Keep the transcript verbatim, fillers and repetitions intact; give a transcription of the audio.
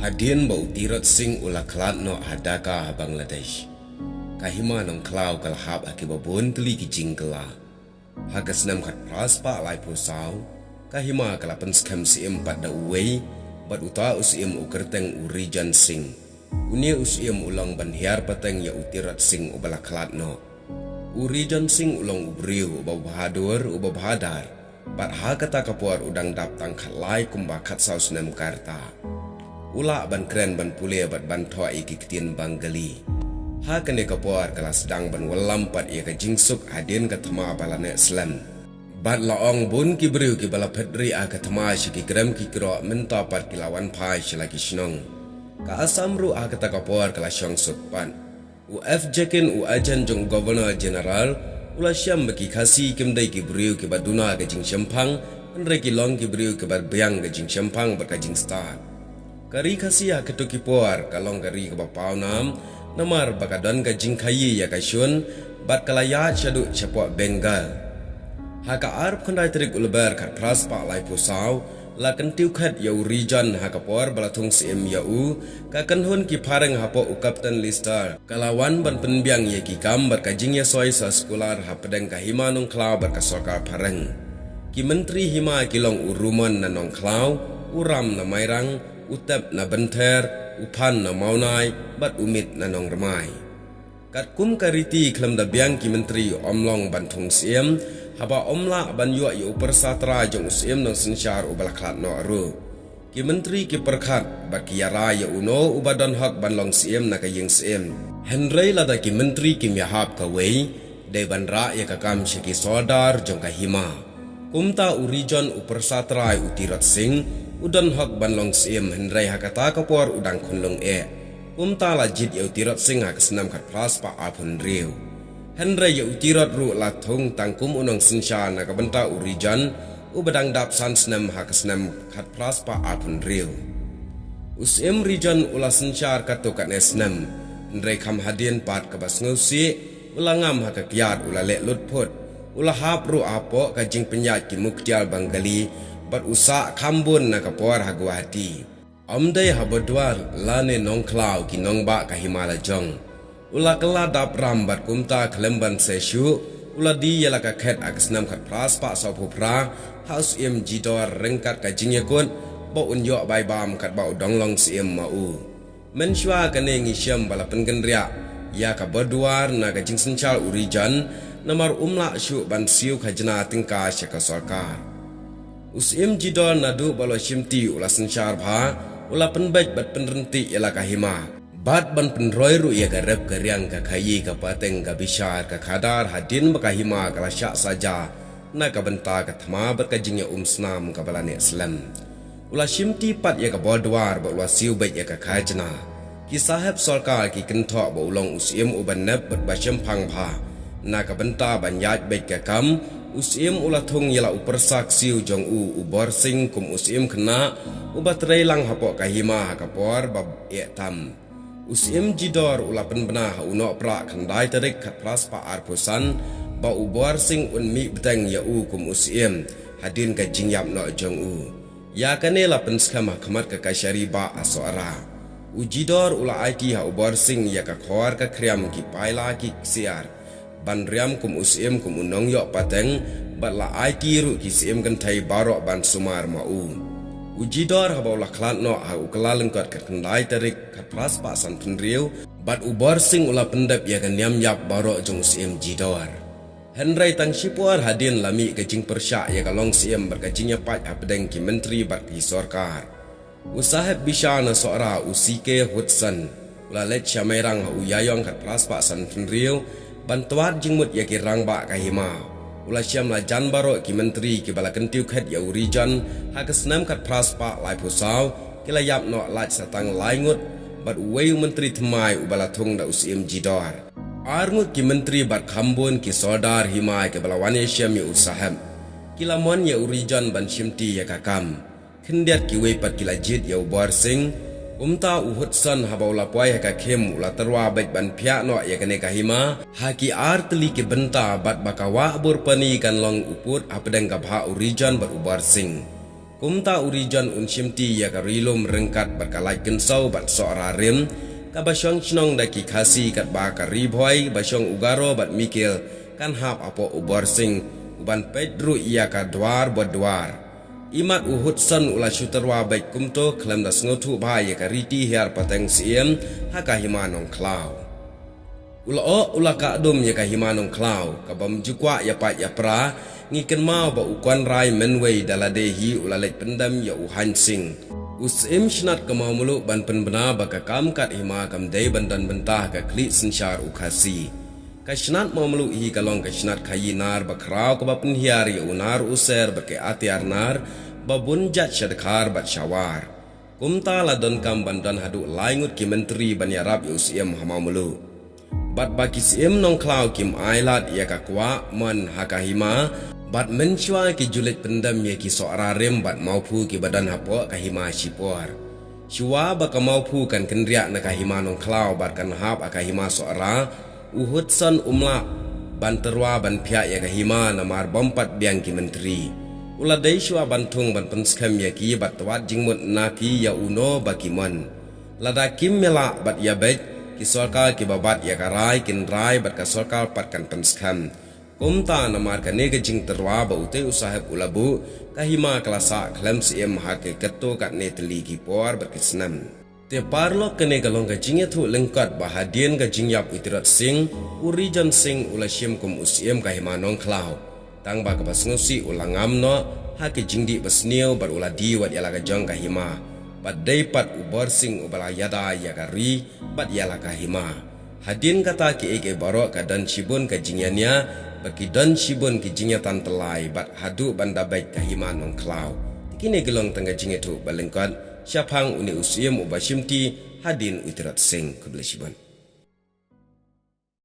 Hadien ba u Tirot Sing u la khlad noh ha Dhaka ha Bangladesh, ka hima Nongkhlaw ka la hap ha kiba bun tylli ki jingkylla. Ha ka snem khatphra spah laiphew saw, ka hima ka la pynskhem syiem pat da uwei, bad uta u syiem u kyrteng u Rijan Sing. Une u syiem u long ban hiar pateng ïa u Tirot Sing uba la khlad noh. U Rijan Sing u long u briew uba bahadur, uba bahadar, bad ha kata ka por u dang dap tang khatlai kumba khatsaw snem ka rta. U lah ban kren, ban pule bad ban thoh ïa ki ktien Bengali. Ha kane ka por ka la sdang ban wallam pat ïa ka jingsuk hadien ka thma ba la neh slem. Bad la ong bun ki briew kiba la phet rieh ha ka thma sha ki krem ki krok mynta pat ki la wan phai sha la ki shnong. Ka Assam ruh ha kata ka por ka la shong suk pat. U F Jekin, u agent jong u Governor General, u la shem ba ki Khasi kim dei ki briew kiba duna ka jingshemphang, hynrei ki long ki briew kiba biang ka jingshemphang bad ka jingstad. Ka ri Khasi ha kito ki por ka long ka ri kaba pawnam, namar ba ka don ka jingkhaïi ïa ka shun, bad ka la ïaid shaduh shapoh Bengal. Ha ka arphew khyndai tarik u Lber khatphra spah laiphew saw, la kyntiew khet ïa u Rijan ha ka por ba la thung syiem ïa u, ka kynhun ki phareng hapoh u Captain Lister ka la wan ban pynbiang ïa ki kam bad ka jingïasoi sha skular hapdeng ka hima Nongkhlaw bad ka sorkar phareng. Ki myntri hima ki long u Rumon na Nongkhlaw, u Ram na Mairang, u Tep na Bynther, u Phan na Mawnai, bad u Mit na Nongrmai. Katkum ka riti khlem da biang ki myntri ym long ban thung syiem, haba ym lah ban ïoh ïa u pyrsa trai jong u syiem nongsynshar uba la khlad noh ruh. Ki myntri ki pyrkhat bad ki ïarai ïa uno uba don hok ban long syiem na ka ïing syiem. Hynrei lada ki myntri kim ïahap kawei, dei ban rah ïa ka kam sha ki sordar jong ka hima. Kumta u Rijan u pyrsa trai u Tirot Sing, u don hok ban long syiem, hynrei ha kata ka por u dang khunlung eh. Kumta la jied ïa u Tirot Sing ha ka snem khatphra spah arphew hynriew. Hynrei ïa u Tirot ruh la thung tang kum u nongsynshar na ka bynta u Rijan, uba dang dap san snem ha ka snem khatphra spah arphew hynriew. U syiem Rijan u la synshar katto katne snem, hynrei kham hadien pat kaba sngewsih, u la ngam ha ka kyiad, u la leh lut phut. U la hap ruh hapoh ka jingpynïaid ki mukhtiar Bengali, bad u sah kham bun na ka por ha Guwahati. Ym dei ha Burdwar lane Nongkhlaw ki nongbah ka hima la jong. U la kylla dap ram bad kumta khlem ban seh shuh, u la die ïa la ka khet ha ka snem khatphra spah sawphew phra, ha u syiem Jidor ryngkat ka jingïakut ba un ïoh bai bam katba u dang long syiem ma u. Mynshuwa kane ngi shem ba la pynkynriah ïa ka Burdwar na ka jingsynshar u Rijan, namar um lah shuh ban siew khajna tyngka sha ka sorkar. U syiem Jidor naduh ba u la shimti u la synshar bha, u la pynbeit bad pynryntih ïa la ka hima. Bad ban pynroi ruh ïa ka rep ka riang, ka khaïi ka pateng, ka bishar ka khadar hadien ba ka hima ka la shah saja na ka bynta ka thma bad ka jingïaumsnam kaba la neh slem. U la shimti pat ïa ka Burdwar bad u la siew beit ïa ka khajna. Ki saheb sorkar ki kynthoh ba u long u syiem uba nep bad ba shemphang bha. Na ka bynta ban ïaid beit ka kam, u syiem u la thung ïa la u pyrsa ksiew jong u, u Borsing, kum u syiem khynnah uba trei lang hapoh ka hima ha ka por ba eh tam. U syiem Jidor u la pynbna ha u Nohprah khyndai tarik khatphra spah arphew san, ba u Borsing un mih bteng ïa u kum u syiem hadien ka jingïap noh jong u. Ïa kane la pynskhem ha khmat ka kashari bah ha Sohra. U Jidor u la aiti ha u Borsing ïa ka khor ka khriam, ki paila ki ksiar, ban riam kum u syiem, kum u nongïoh pateng, bad la aiti ruh ki syiem kynthei baroh ban sumar ma u. U Jidor haba u la khlad noh ha u Kyllalyngkot khatkhyndai tarik khatphra spah sanphew hynriew, bad u Borsing u la pyndep ïa ka niam ïap baroh jong u syiem Jidor. Hynrei tang shipor hadien la mih ka jingpyrshah ïa ka long syiem bad ka jingïapait hapdeng ki myntri bad ki sorkar. U saheb bishar na Sohra, u C K Hudson, u la leit sha Mairang ha u Ïaïong khatphra spah sanphew hynriew, ban twad jingmut ïa ki rangbah ka hima. U la shem la jan baroh ki myntri kiba la kyntiew khet ïa u Rijan ha ka snem khatphra spah laiphew saw, ki la ïap noh lait sa tang lai ngut, bad uwei u myntri thymmai uba la thung da u syiem Jidor. Ar ngut ki myntri bad kham bun ki sordar hima kiba la wan ïashem ïa u saheb, ki la mon ïa u Rijan ban shimti ïa ka kam. Khyndiat kiwei pat ki la jied ïa u Borsing. Kumta u Hudson haba u la poi ha ka khim u la tyrwa beit ban phiah noh ïa kane ka hima ha ki ar tylli ki bynta, bad ba ka wah Burpani kan long u pud hapdeng ka bhah u Rijan bad u Borsing. Kumta u Ri Jon un shimti ïa ka Ri Lum ryngkat bad ka Laitkynsaw bad Sohra Rim, kaba shong shnong da ki Khasi, katba ka Ri Bhoi ba shong u Garo bad Mikel kan hap hapoh u Borsing, u ban peit ruh ïa ka Dwar Bodwar. Imat u Hudson u la shu tyrwa beit kumto khlem da sngewthuh bha ïa ka riti hiar pateng Syiem ha ka Hima Nongkhlaw. U la ong u la kah dum ïa ka Hima Nongkhlaw, kabym ju kwah ïa pait ïa pra. Ngi kynmaw ba u Conrai mynwei da lade hi u la leit pyndem ïa u Hainsing, u Syiem Shnat ka Mawmluh, ban pynbna ba ka kam kat hima kam dei ban don bynta ha ka khlieh synshar u Khasi. Ka Shnat Mawmluh hi ka long ka shnat khaïi nar ba khraw kaba pynhiar ïa u nar u ser bad ki atiar nar ba bun jait sha dkhar bad sha war. Kumta la donkam ban don haduh lai ngut ki myntri ban ïarap ïa u Syiem ha Mawmluh. Bad ba ki Syiem Nongkhlaw kim ailad ïa ka kwah mon ha ka hima, bad mynshuwa ki ju leit pyndem ïa ki Sohra Rim bad Mawphu kiba don hapoh ka hima shipor. Shuwa ba ka Mawphu kan kynriah na ka Hima Nongkhlaw bad kan hap ha ka Hima Sohra, u Hudson um lah ban tyrwa ban phiah ïa ka hima namar bym pat biang ki myntri. U la dei shuwa ban thung ban pynskhem ïa ki bad twad jingmut na ki ïa uno ba ki mon. Lada kim ïalah bad ïabeit, ki sorkar kiba bat ïa ka rai kin rai bad ka sorkar pat kan pynskhem. Kumta namar kane ka jingtyrwa ba utei u saheb u la buh, ka hima ka la sah khlem Syiem ha ki katto katne tylli ki por bad ki snem. Te paralok, kane ka long ka jingïathuh lyngkot ba hadien ka jingïap u Tirot Sing, u Ri Jon Sing u la shim kum u Syiem ka Hima Nongkhlaw. Tang ba kaba sngewsih u la ngam noh ha ki jingdih basniew bad u la die wat ïa la ka jong ka hima. Bad dei pat u Borsing uba la ïada ïa ka ri bad ïa la ka hima. Hadien kata kiei kiei baroh ka don shibun ka jingïania, bad ki don shibun ki jingïatan tyllai bad haduh ban da beit ka Hima Nongkhlaw. Te kine ki long tang ka jingïathuh ba lyngkot shaphang une u Syiem uba shimti hadien u Tirot Sing. Khublei shibun.